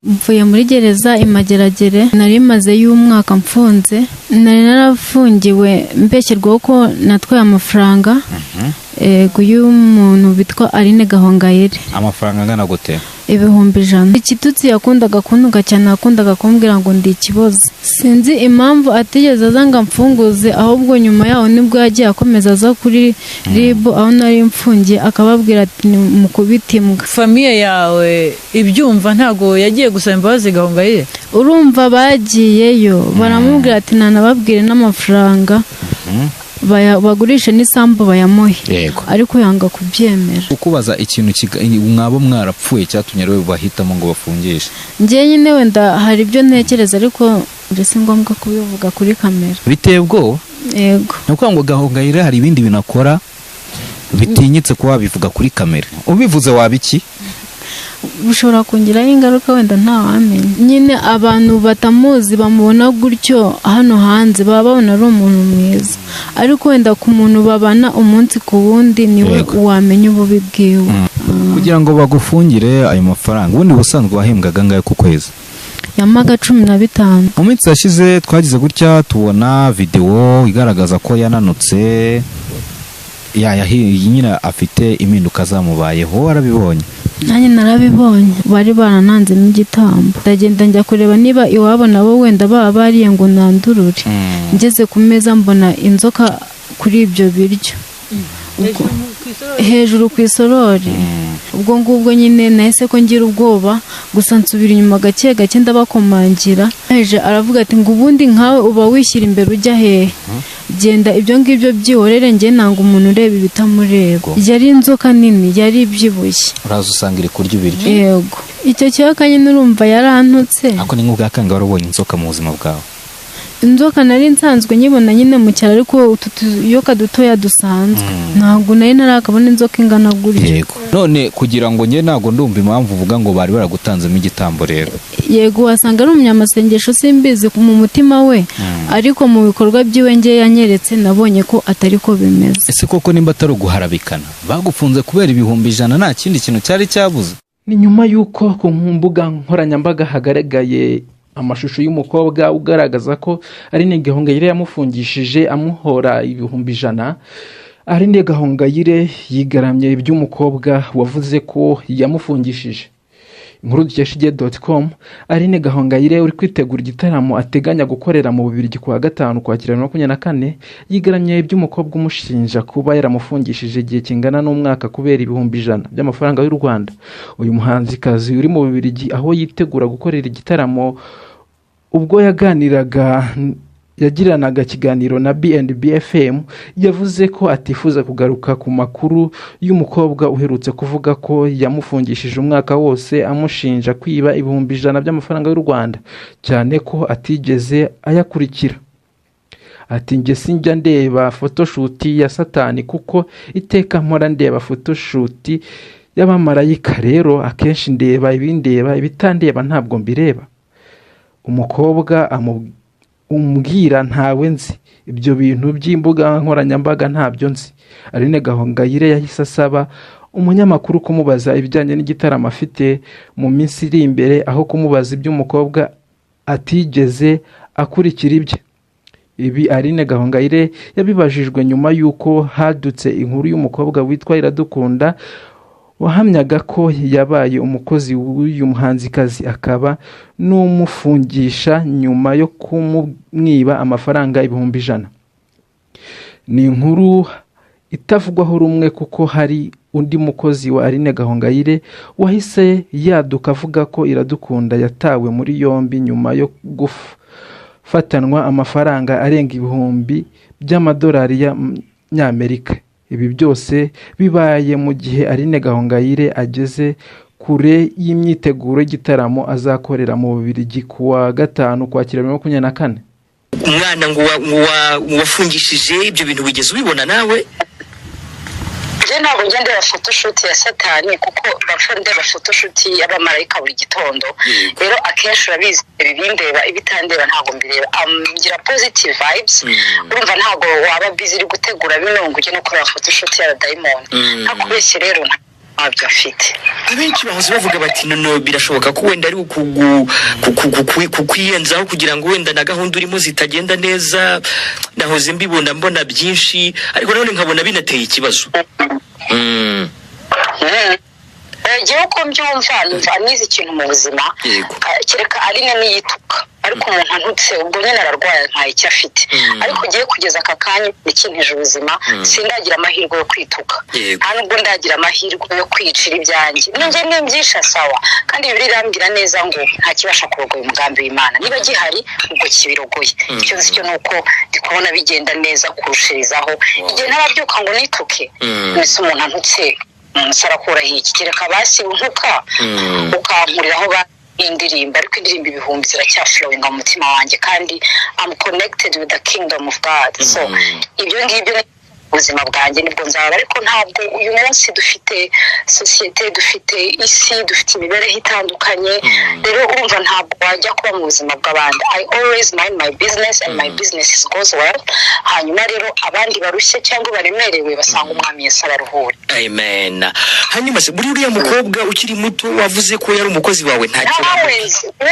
Mvuye muri gereza i Mageragere, nari mazeyo umwaka mfunze. Nari narafungiwe mbeshyerwaho ko natwaye amafaranga, yego, y'umuntu witwa Aline Gahongayire. Amafaranga angana gute? 100,000. Igitutsi yakundaga kuntuka cyane, yakundaga kumbwira ngo ndi ikibozo. Sinzi impamvu atigeze aza ngo amfunguze, ahubwo nyuma yaho nibwo yagiye akomeza aza kuri RIB aho nari mfungiye, akababwira ati: "Mukubite imbwa." Famille yawe ibyumva, ntabwo yagiye gusaba imbabazi Gahongayire? Urumva, bagiyeyo baramubwira ati nanababwire n'amafaranga bagurishe n'isambu bayamuhe, ariko yanga kubyemera. Kukubaza ikintu mwaba mwarapfuye cyatumye rero bahitamo ngo bafungishe? Njye nyine wenda hari ibyo ntekereza, ariko njye si ngombwa kubivuga kuri kamera. Biteye ubwoba. Yego. Ni ukuvuga ngo Gahongayire hari ibindi bintu akora bitinyitse kuba wabivuga kuri kamera. Ubivuze waba iki? Bishobora kongeraho ingaruka, wenda ntawamenya. Nyine abantu batamuzi bamubona gutyo hano hanze, baba babona ari umuntu mwiza, ariko wenda ku muntu babana umunsi ku wundi niwe wamenya ububi bwiwe. Kugira ngo bagufungire ayo mafaranga, ubundi busanzwe wahembwaga angahe ku kwezi? Yampaga 15. Mu minsi yashize twagize gutya tubona videwo igaragaza ko yananutse, nyine afite impinduka zamubayeho. Warabibonye? Nanjye narabibonye, bari barananzemo igitambo. Ndagenda njya kureba niba iwabo nabo wenda baba bariye ngo nandurure. Ngeze ku meza mbona inzoka kuri ibyo biryo hejuru ku isorori. Ubwo ngubwo nyine nahise ko ngira ubwoba gusa, nsubira inyuma gake gake, ndabakomangira. Aje aravuga ati ngo ubundi nkawe uba wishyira imbere ujya hehe? Genda, ibyo ngibyo byihorere, njye nanga umuntu ureba ibitamureba. Yari inzoka nini, yari ibyibushye. Uraza usanga iri kurya ibiryo? Yego. Icyo kiyoka nyine urumva yarantutse. Ariko ni nk'ubwa kangahe wari ubonye inzoka mu buzima bwawe? Inzoka nari nsanzwe nyibona nyine mu cyaro, ariko utu tuyoka dutoya dusanzwe, ntabwo nari narakabona inzoka ingana gutya. Yego. None kugira ngo njye ntabwo ndumva impamvu uvuga ngo bari baragutanzemo igitambo rero. Yego, wasanga ari umunyamasengesho, simbizi mu mutima we, ariko mu bikorwa byiwe nge yanyeretse nabonye ko atari ko bimeze. Ese koko nimba atari uguharabikana, bagufunze kubera 100,000, nta kindi kintu cyari cyabuze? Ni nyuma y'uko ku mbuga nkoranyambaga hagaragaye amashusho y'umukobwa ugaragaza ko Aline Gahongayire yamufungishije amuhora 100,000. Aline Gahongayire yigaramye iby'umukobwa wavuze ko yamufungishije. Inkuru dukesha igihe.com, Aline Gahongayire uri kwitegura igitaramo ateganya gukorera mu Bubiligi ku wa 5 Ukwakira 2024, yigaramye iby'umukobwa umushinja kuba yaramufungishije igihe kingana n'umwaka kubera 100,000 by'amafaranga y'u Rwanda. Uyu muhanzikazi uri mu Bubiligi aho yitegura gukorera igitaramo, ubwo yaganiraga yagiranaga ikiganiro na B&B FM, yavuze ko atifuza kugaruka ku makuru y'umukobwa uherutse kuvuga ko yamufungishije umwaka wose amushinja kwiba 100,000 by'amafaranga y'u Rwanda, cyane ko atigeze ayakurikira. Ati: "Njye sinjya ndeba photoshoot ya Satani kuko iteka mpora ndeba photoshoot y'abamarayika. Rero akenshi ndeba ibindeba, ibitandeba ntabwo mbireba. Umukobwa umbwira ntawe nzi, ibyo bintu by'imbuga nkoranyambaga ntabyo nzi." Aline Gahongayire yahise asaba umunyamakuru kumubaza ibijyanye n'igitaramo afite mu minsi iri imbere aho kumubaza iby'umukobwa atigeze akurikira ibye. Ibi Aline Gahongayire yabibajijwe nyuma y'uko hadutse inkuru y'umukobwa witwa Iradukunda wahamyaga ko yabaye umukozi w'uyu muhanzikazi akaba n'umufungisha nyuma yo kumwiba amafaranga 100,000. Ni inkuru itavugwaho rumwe kuko hari undi mukozi wa Aline Gahongayire wahise yaduka avuga ko Iradukunda yatawe muri yombi nyuma yo gufatanwa amafaranga arenga ibihumbi by'amadolari y'Amerika. Ibi byose bibaye mu gihe Aline Gahongayire ageze kure y'imyiteguro y'igitaramo azakorera mu Bubiligi ku wa 5 Ukwakira 2024. Umwana ngo wafungishije ibyo bintu, wigeze ubibona nawe? Njye ntabwo njya ndeba photoshoot ya Satani kuko bapfa ndeba photoshoot y'abamarayika buri gitondo. Rero akenshi urabizi, ibindeba, ibitandeba ntabwo mbireba. Ngira positive vibes. Urumva, ntabwo waba busy uri gutegura bino ngo ujye no kureba photoshoot y'abadayimoni. Ntakubeshye rero. Ntabyo afite. Abenshi bahoze bavuga bati: "Nono birashoboka ko wenda ari kukwiyenzaho kugira ngo wenda na gahunda urimo zitagenda neza." Nahoze mbibona, mbona byinshi, ariko nanone nkabona binateye ikibazo. Njyewe uko mbyumva, numva nize ikintu mu buzima. Kereka Aline niyituka, ariko umuntu antutse, ubwo nyine ararwaye, nta icyo afite. Ariko ugiye kugeza aka kanya ikintije ubuzima, sindagira amahirwe yo kwituka. Nta nubwo ndagira amahirwe yo kwicira ibyanjye. Ninjye nimbyisha, sawa. Kandi Bibiliya irambwira neza ngo nta kibasha kurogoya umugambi w'Imana. Niba gihari, ubwo kibirogoye. Icyo nzi cyo ni uko ndi kubona bigenda neza kurushirizaho. Igihe ntarabyuka ngo nituke. Mbese umuntu antutse, umuntu arakuraho iki? Kereka basi untuka ukankuriraho ba indirimbo, ariko indirimbo ibihumbi ziracyaflowinga mu mutima wanjye, kandi I'm connected with the kingdom of God. So ibyo ngibyo ni ubuzima bwanjye, nibwo nzaba. Ariko ntabwo uyu munsi dufite sosiyete, dufite isi, dufite imibereho itandukanye. Rero urumva ntabwo wajya kuba mu buzima bw'abandi. I always mind my business and my business goes well. Hanyuma rero abandi barushye cyangwa baremerewe basanga Umwami Yesu abaruhure. Amen. Hanyuma se buri uriya mukobwa ukiri muto wavuze ko yari umukozi wawe, ntacyo Nawe wamubwiye? nzi.